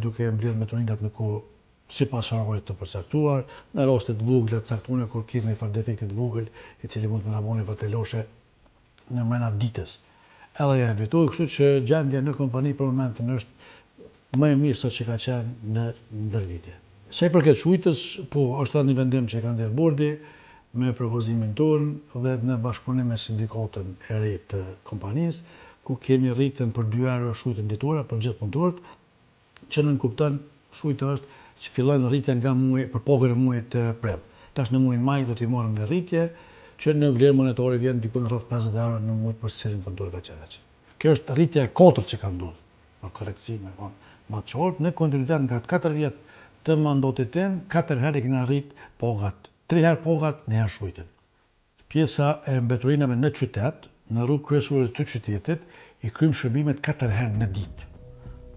duke mbledhë mbeturinat në kohë sipas orarit të përcaktuar, në raste të vogla të caktuara kur kemi një farë defekti të vogël, i cili mund të na bëjë një teloshe në mrena ditës. Edhe ja evitohet, kështu që gjendja në kompani për momentin është më e mirë sa që ka qenë në ndër vite. Sa i përket shujtës, po, është edhe një vendim që e ka nxjerrë bordi me propozimin tonë dhe në bashkëpunim me sindikatën e re të kompanisë, ku kemi rritën për 2 euro shujtën ditore për gjithë punëtorët, që nënkupton shujta është që fillon rritja nga muaji për pagën e muajit të prill. Tash në muajin maj do t'i marrim një rritje që në vlerë monetare vjen diku në rreth 50 euro në muaj për secilin punëtor ka qenë. Kjo është rritja e katërt që ka ndodhur. Për korrektësi me thonë, më të qartë, në kontinuitet nga 4 vjet të mandatit tim, 4 herë i kena rrit pagat. 3 herë pagat, një herë shujtën. Pjesa e mbeturinave në qytet, në rrugë kryesore të qytetit, i kryjmë shërbimet 4 herë në ditë.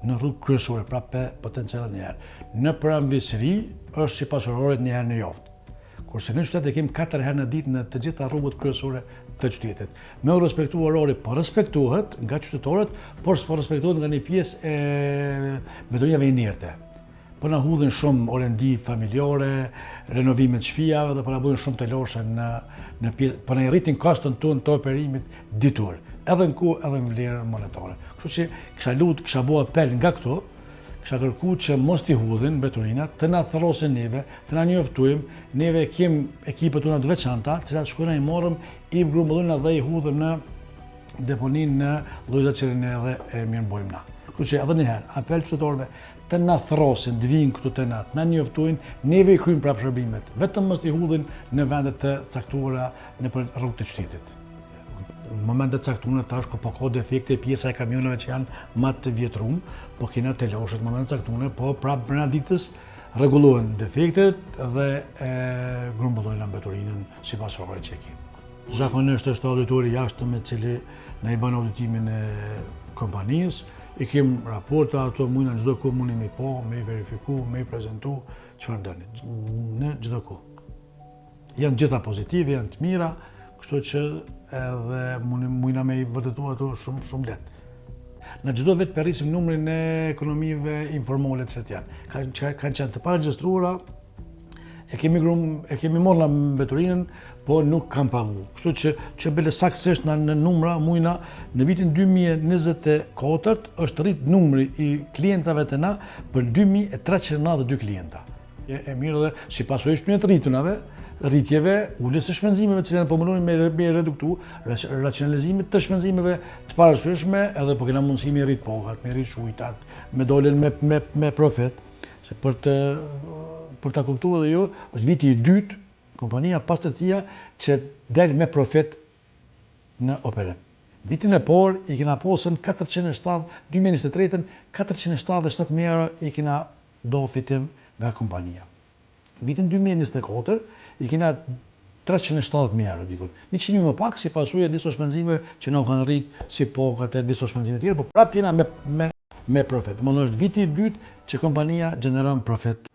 Në rrugë kryesore, pra pe potencial një herë. Në përamvisëri është sipas orarit një herë në javë. Kurse në qytet e kemi 4 herë në ditë në të gjitha rrugët kryesore të qytetit. Me u respektu orari, po respektohet nga qytetarët, por s'po respektohet nga një pjesë e mbeturinave inerte. Po na hudhin shumë orendi familjare, renovime të shtëpiave dhe po na bëjnë shumë teloshe në në pjesë, po na i rritin koston tonë të operimit ditor, edhe në kohë edhe në vlerë monetare. Kështu që kisha lut, kisha bo apel nga këto, kisha kërku që mos t'i hudhin mbeturinat, të na thërrosin neve, të na njoftojmë, neve kem ekipet tona të veçanta, të cilat shkojnë i marrëm, i grumbullojnë dhe i hudhim në deponin në llojza që ne edhe e mirëmbojmë na. Kështu që edhe një herë, apel qytetarëve të na thërrosin, të vinë këtu te na, të na njoftojnë, neve i kryjmë prapë shërbimet, vetëm mos t'i hudhin në vende të caktuara nëpër rrugë të qytetit. Në momente të caktuara tash ku po ka defekte pjesa e kamionëve që janë më të vjetrum, po kena teloshet në momente të caktuara, po prapë brenda ditës rregullohen defektet dhe e grumbullojnë mbeturinën sipas orarit që e kemi. Zakonisht është auditori i jashtëm i cili na i bën auditimin e kompanisë, i kem raporte ato mujna në çdo kohë mundi me pa, me i verifiku, me i prezentu, çfarë doni, në çdo kohë. Janë gjitha pozitive, janë të mira, kështu që edhe mujna me i vërtetu ato shumë, shumë lehtë. Në çdo vit po rrisim numrin e ekonomive informale të cilat janë. Kanë kanë qenë të paregjistruara, e kemi grum, e kemi marrë në mbeturinën, po nuk kanë pagu. Kështu që që bile saktësisht në, në numra mujna në vitin 2024 është rrit numri i klientave të na për 2392 klienta. E, e mirë dhe si pasojë është të rritunave, rritjeve, uljes së shpenzimeve, të cilat po mundohemi me, me reduktu, racionalizimit të shpenzimeve të parasyshme, edhe po kena mundësi me rrit pagat, me rrit shujtat, me dolën me, me, me profit, se për të për ta kuptuar edhe ju, është viti i dytë kompania Pastërtia që del me profit në operim. Vitin e parë i kena pasën 407, 2023-ën, 477.000 euro i kena do fitim nga kompania. Vitin 2024 i kena 370.000 euro dikun. 100.000 më pak si pasojë e disa shpenzime që na u kanë rrit si pagat e disa shpenzime tjera, por prapë jena me me me profit. Domethënë është viti i dytë që kompania gjeneron profit.